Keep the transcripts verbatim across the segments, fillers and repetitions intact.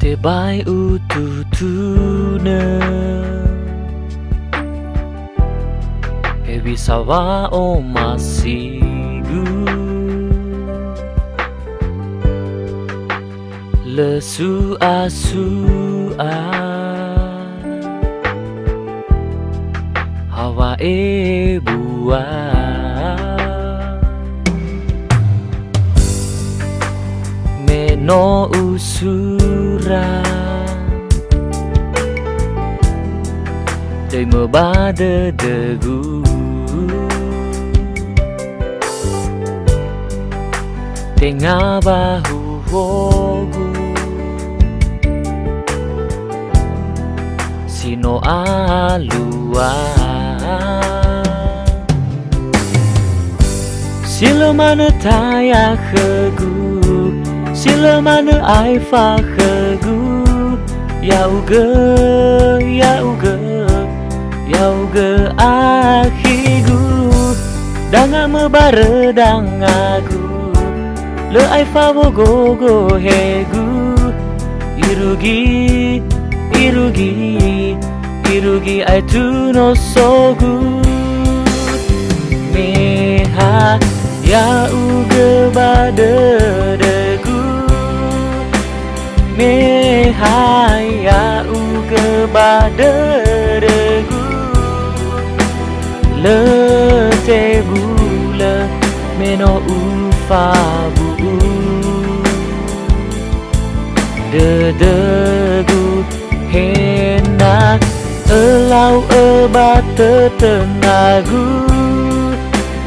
Tebai ututunö, hewisa wa'omasigu. Lö su'a-su'a, hawa ebua. Me no usura, döi möba dödögu. Tenga ba huhuogu si no alua. Si lö manö taya khögu, si lö manö aefa khögu, ya'ugö, ya'ugö, ya'ugö akhigu, danga möbarö dangagu, lö aefa wogogo hegu, irugi, irugi, irugi aetu nosogu. Me ha ya'ugö ba dödögu, me ha ya'ugö ba dödögu, lö tebulö me no ufabu'u dödögu. He na ölau öba tötöngagu,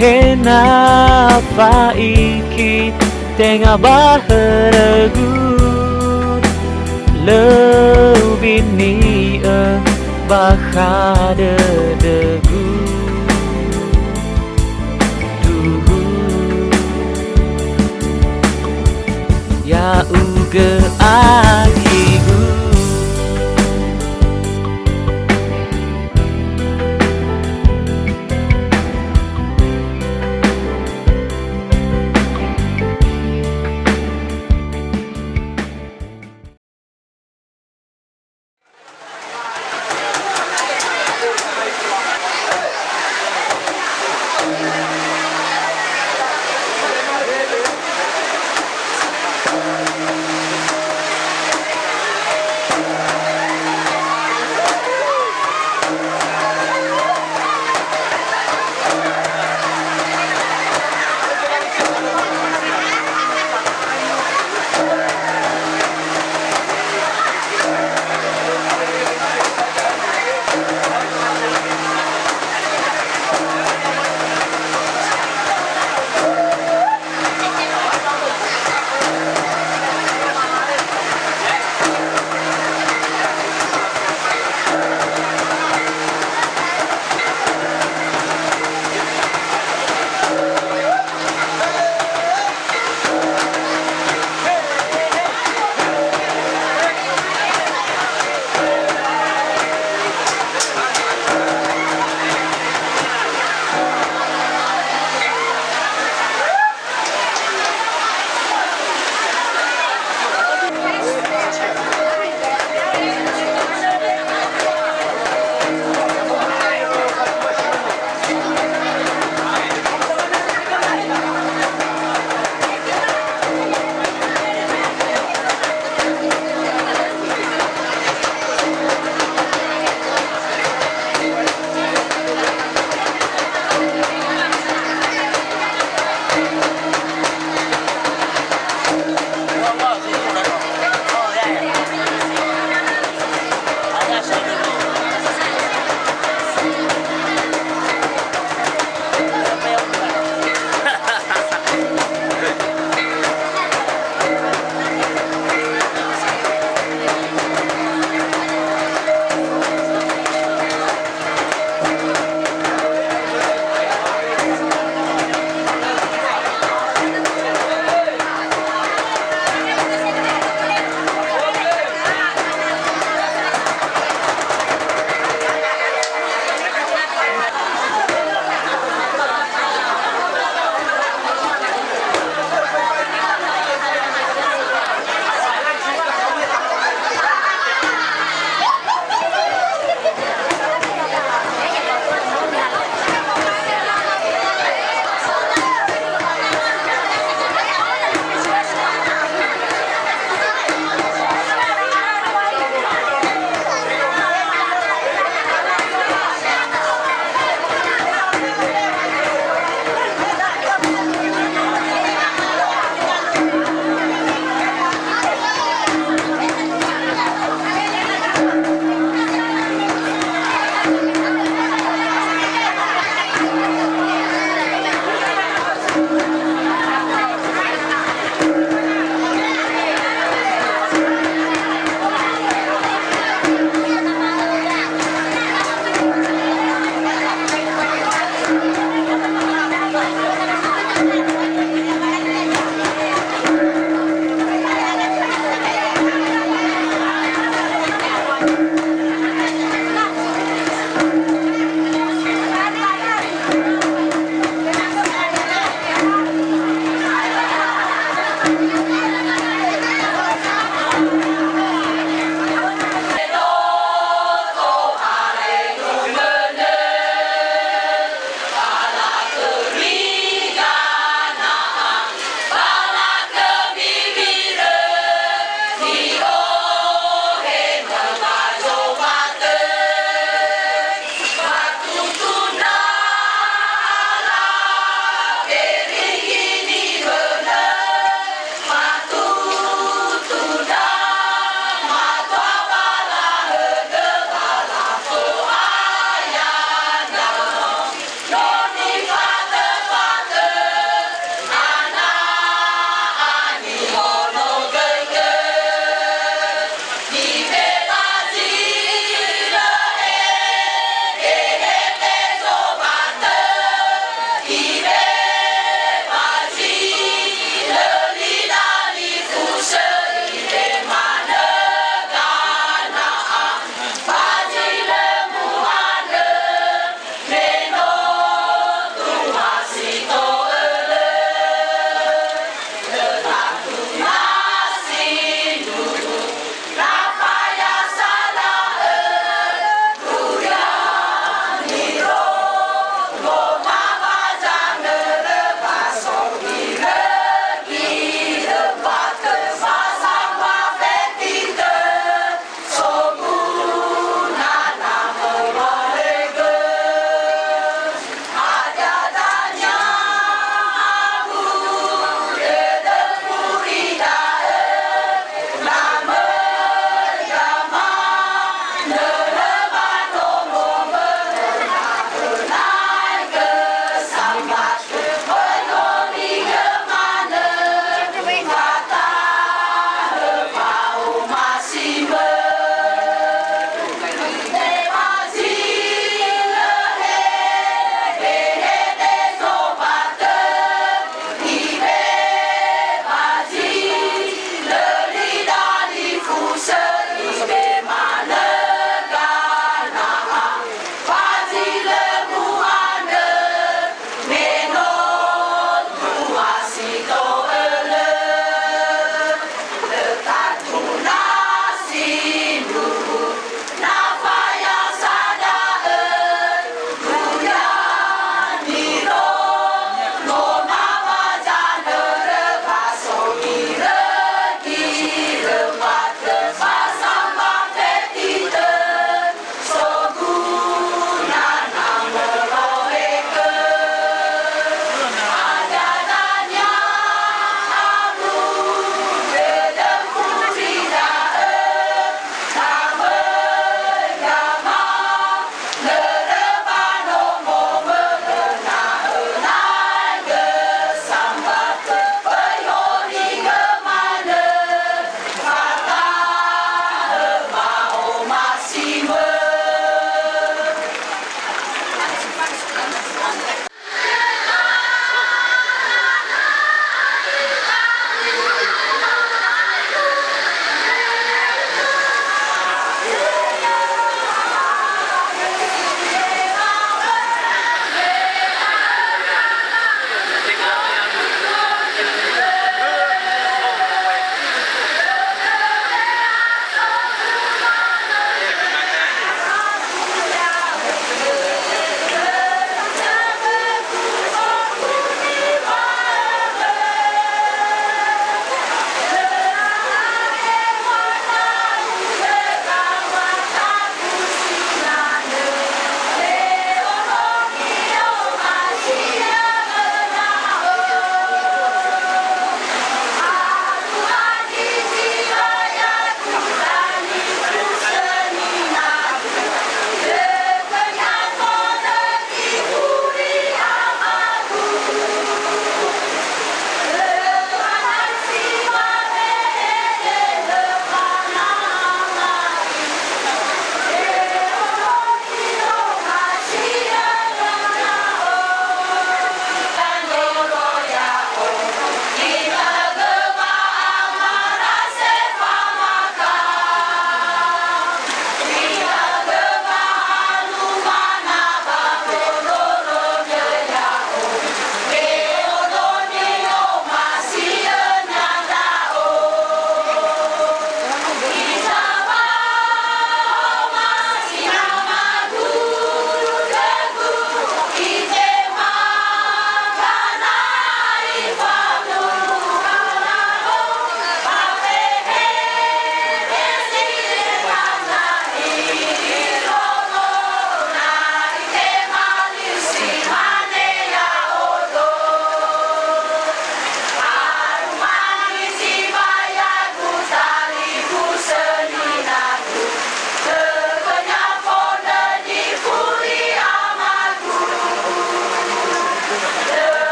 he na fa'iki tenga ba hörögu, lö ubini'ö bakha dödögu. Duhu, ya'ugö akhigu.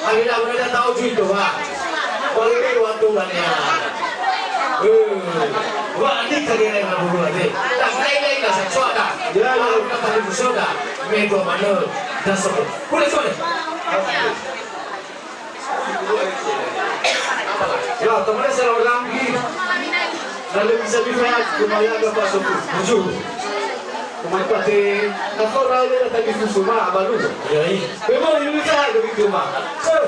Kami dah berada tahu cuy tu, ha. Kalau dia waktu banyak. Eh, wah, ni kami lain nak bunuh aja. Tak lain-lain dah, satu dah. Ya, ya. Kalau tak ada musuh dah, mego mana dah sebut. Boleh, boleh. Ya, teman saya orang. Lalu bisa bisa, lumayan dapat suku. Tujuh. Umat pate, na fao raoi lera tabi fufu ma, abalu. Iya, iya. Memang ini bisa, begitu ma. Eh,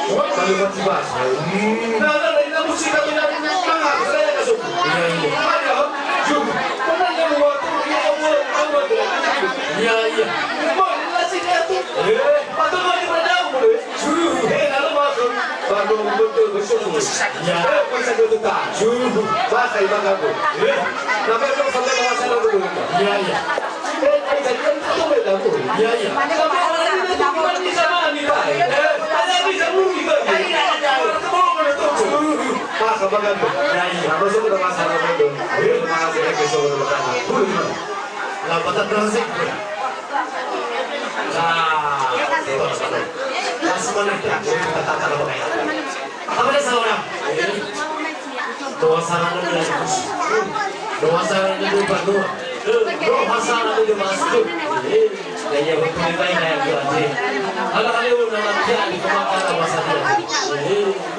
umat balu mati bas. Hmm. Nah, nah, nah, ini musik atau yang mana? Saya nggak suka. Iya, iya. Ada, juga. Mana yang buat? Ini kamu, kamu ada. Iya, iya. Mau nasi dia tuh. Eh, patut mau diberitahu, boleh? Suruh, he, lalu masuk. Baru betul bersyukur. Ya. Eh, masa betul tak? Suruh. Bahasa ibadah tu. Eh, sampai belum sampai bahasa lalu dulu. Ya, ya. Eh, ai, jadi kan itu beda tu. Ya, ya. Sampai orang ini tu bukan di sana, kita. Eh, ada bisa dulu kita. Suruh. Bahasa bagan tu. Ya, ya. Nah, masuk ke bahasa lalu dulu. Eh, bahasa yang besok berkata. Dulu, gimana? Lah, patah terus sih. Nah, pas mana? Apa dia salah orang? Doa sarangan dia bagus. Doa sarangan dia bagus. Doa sarangan dia masuk. Ya, ya, betul, baik, baik, baik. Ada kali orang nak di kemakan apa saja.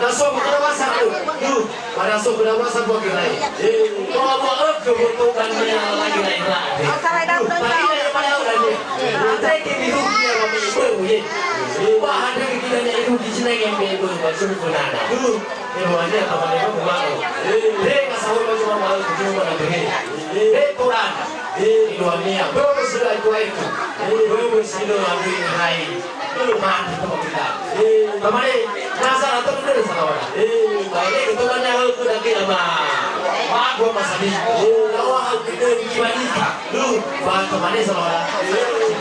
Nah, so, bukan apa salah. Duh. Pada so kedua masa buat gerai. Eh, bawa buat ke betul kan dia lagi lain lah. Duh, tadi dia pada udah ni. Nanti ke biru dia mau ibu ye. Wah, ada kita ni ibu di sini yang ibu masuk ke mana. Duh, eh, wajah apa dia mau buat. Eh, kasih tahu macam mana, cuma mana deh. Eh, Tuhan. Eh, dua ni apa sudah itu itu. Eh, sudah ada yang lain. Mati sama kita. Eh, tamane, nasa atau bener sama orang. Eh, baik, itu kan yang aku dah kira, Bang. Bang, gua masa ni. Eh, lawa aku kena gimana? Lu, Bang, tamane sama orang.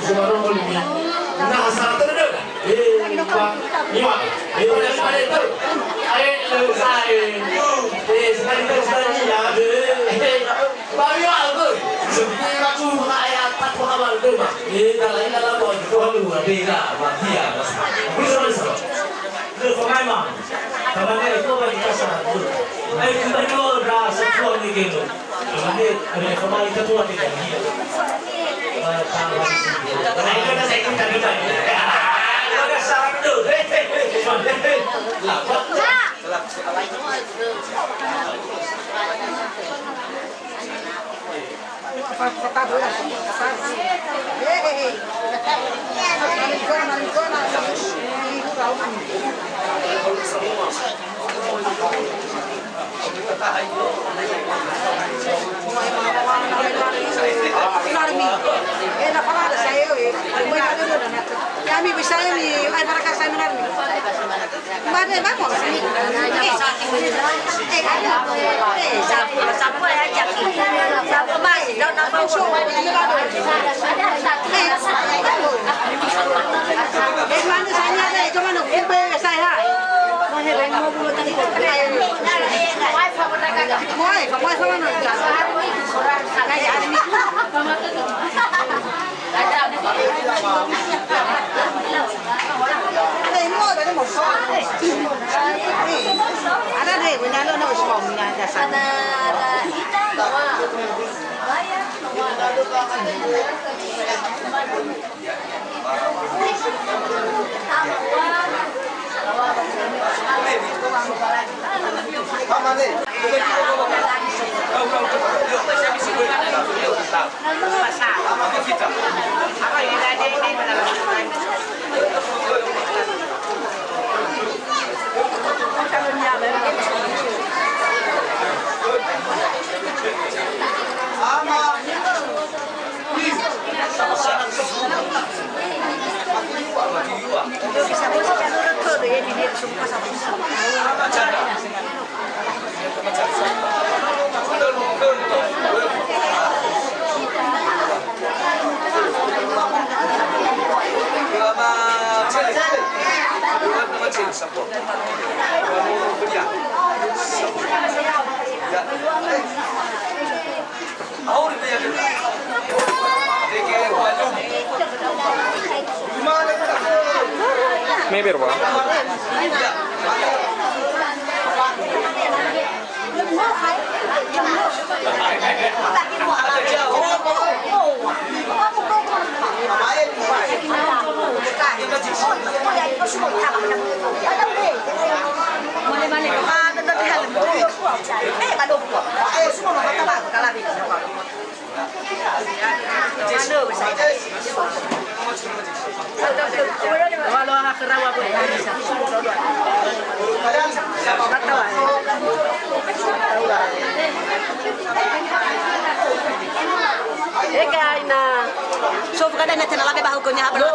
Cuma nongol ini. Nasa atau bener? Eh, Bang, ini, Bang. Eh, udah sama itu. Ayo, lu, saya. Lu, eh, sekali terus lagi, ya. Eh, eh. Ba miwa'ö gõi, sebetulnya matu mengayat tak pengawal gõi, Mas. Eh, kalau ini dalam bawah itu, halu, ada ira, mati ya, Mas. Bisa, bisa. Lu pemain, Mas. Kalau ada itu, apa kita salah? Ayo, kita dulu, dah, satu lagi gitu. Kalau ada, ada pemain, kita tuh lagi, lagi. Eh, kalau ada sih. Kalau ada, saya ikut, kita ikut. Ada salah tuh. Hei, hei, hei. Lah, kok? Kami bisa ini, ai baraka saya menarmi. Mane, vamos. Eh, eh, eh, sapu, sapu aja. Sapu, Mas, don't know. Eh, eh, mana saya ada, cuma no, eh, saya. Moe, moe, moe, moe. Mebero ba. Eka ina. So, bukan ada nanti nalabe bahu konya apa?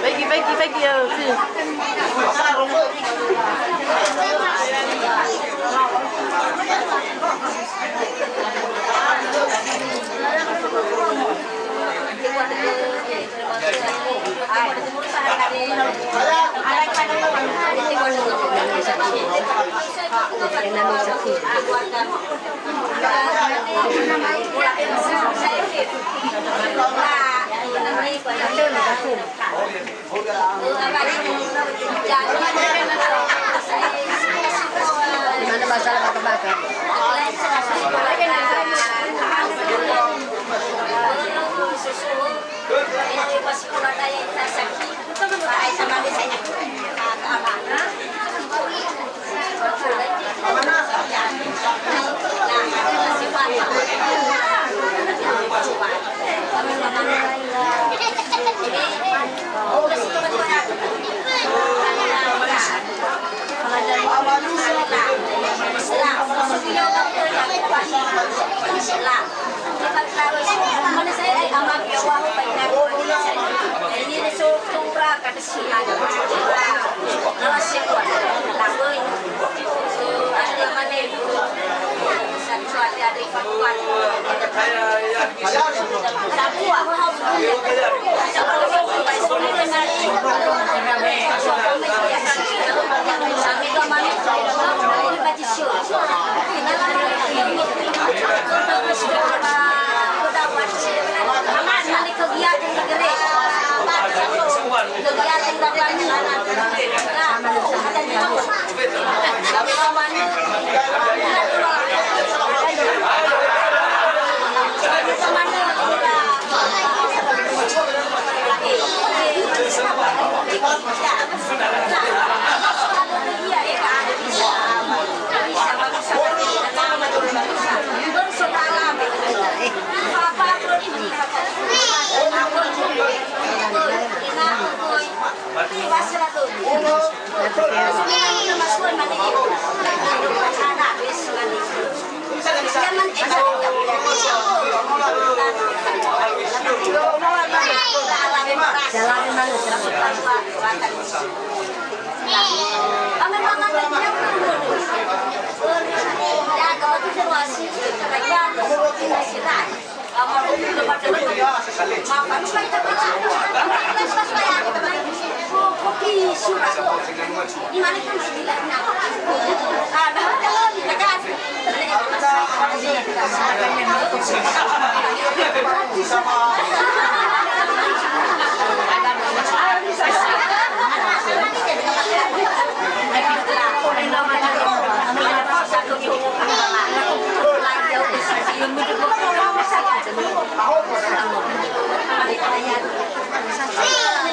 Baiki, baiki, baiki, ya, si. Mana masalah baka-baka?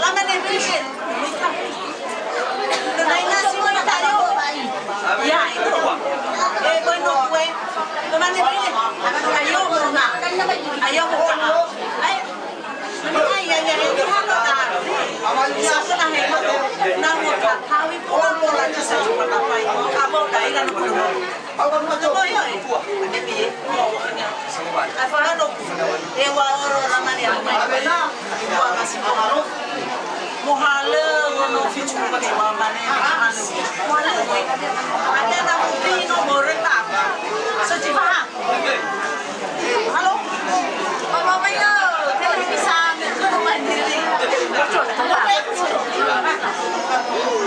Lamane böi. Nai nasi mai tayo. Ya, itu. Eh, bueno, gue. Lamane böi. Ayo, bona. Ayo, bona. Ai. Ai, ya, ya, ya, ya, ya, ya. Sa pernah hebat. Namun tak tahu, pola-pola, saya cuma tapai. Abang dah hilang, belum. Afaha no, ewa oro ramani amai. Ewa ngasi pemaro. Muhale wono ficu mati mamane. Muhale. Ada na mungkin no moreta. Sejibah. Halo. Mama Mayo, tele bisa ngetu mandiri.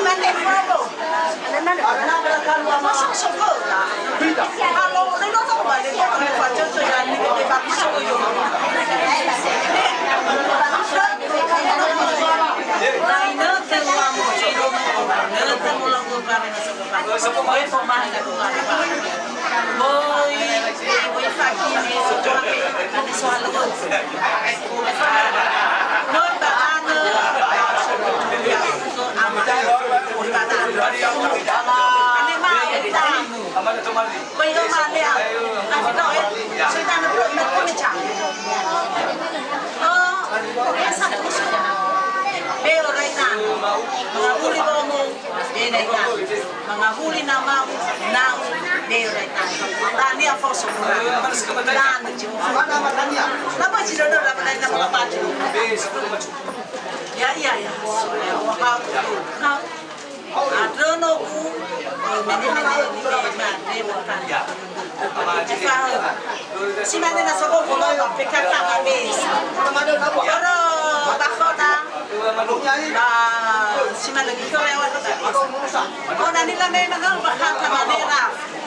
Mane probo. Mangawuli nama, nau, nau, deo rai tanu. Tania foso murah. Dan Jehova. Nama jidodo, nama nai, nama lapati. Ya, ya, ya. Wahab. Nau. Adrono ku. Mene, mene, mene, mene, mene. Efa. Simane na sobo bolo ba P K K ba besa. Oro ba kota. Ba simane gitu ya, wa kota. Oh, nani la memang ba kata manera.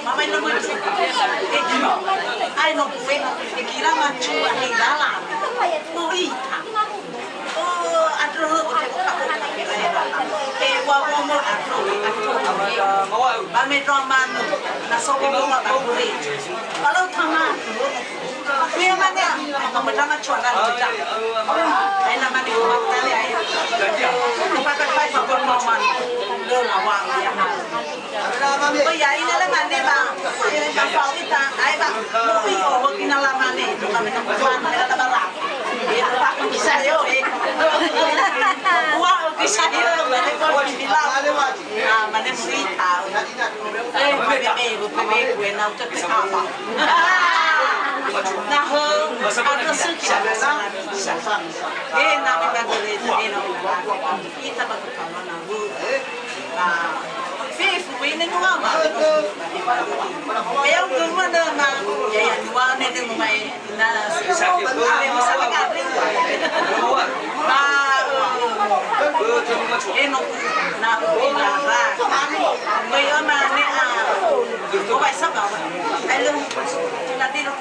Mama ino mo. Ai no kue. Kira macu ahi lala. Mo ita. Oh, andrö, oh, eh, wa, wa, mo, andrö, andrö. Ba me ndro manu, na so bo mo ba bure. Kalau tama, me mana, ma me tama cua na, ai na mani ko ba tale ai. Ko ba ka kai ba ko mo man. Lo la wa ya. Oh ya, ina le mane ba. Fao ita, ae ba, mu'i o, bögi na lamane, to kami na kuman, mera na bara. Ya, ba, bisa yo, eh. Wa, bisa yo, mane ko bilang. Ah, mane mu'i ta. Eh, bebe, bebe, bebe, kue na ucap apa. Nah, ada sih kita. Eh, nami bagore, eh, nami bagore. Ita bakal kawan aku. Ba, fefu, ba ine nuama. Ba ya'ugö nuama, ya, ya, nuama ne, ne, nuama, eh, na, sa, sa, sa, ba, eh, eno, na, eh, na, ba, ba, ya, ma, ne, ah, oh, ba, sa, ba, ba, eh, lo, na, di, lo,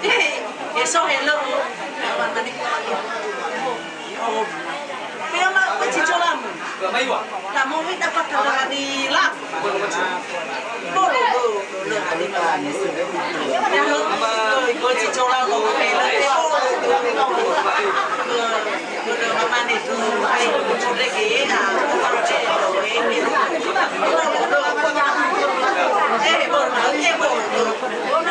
eh, eso, hello, ya, ma, na, di, Pea ma, ma cicolamu. Kamu ini dapat tanggalan di lam. Bolo, bolo, bolo, tadi makannya sih. Ya, lo, lo, lo, cicolamu, lo, lo, lo, lo, lo, lo, mama nih, tuh, hai, codrege, ya, eh, bolo, eh, bolo.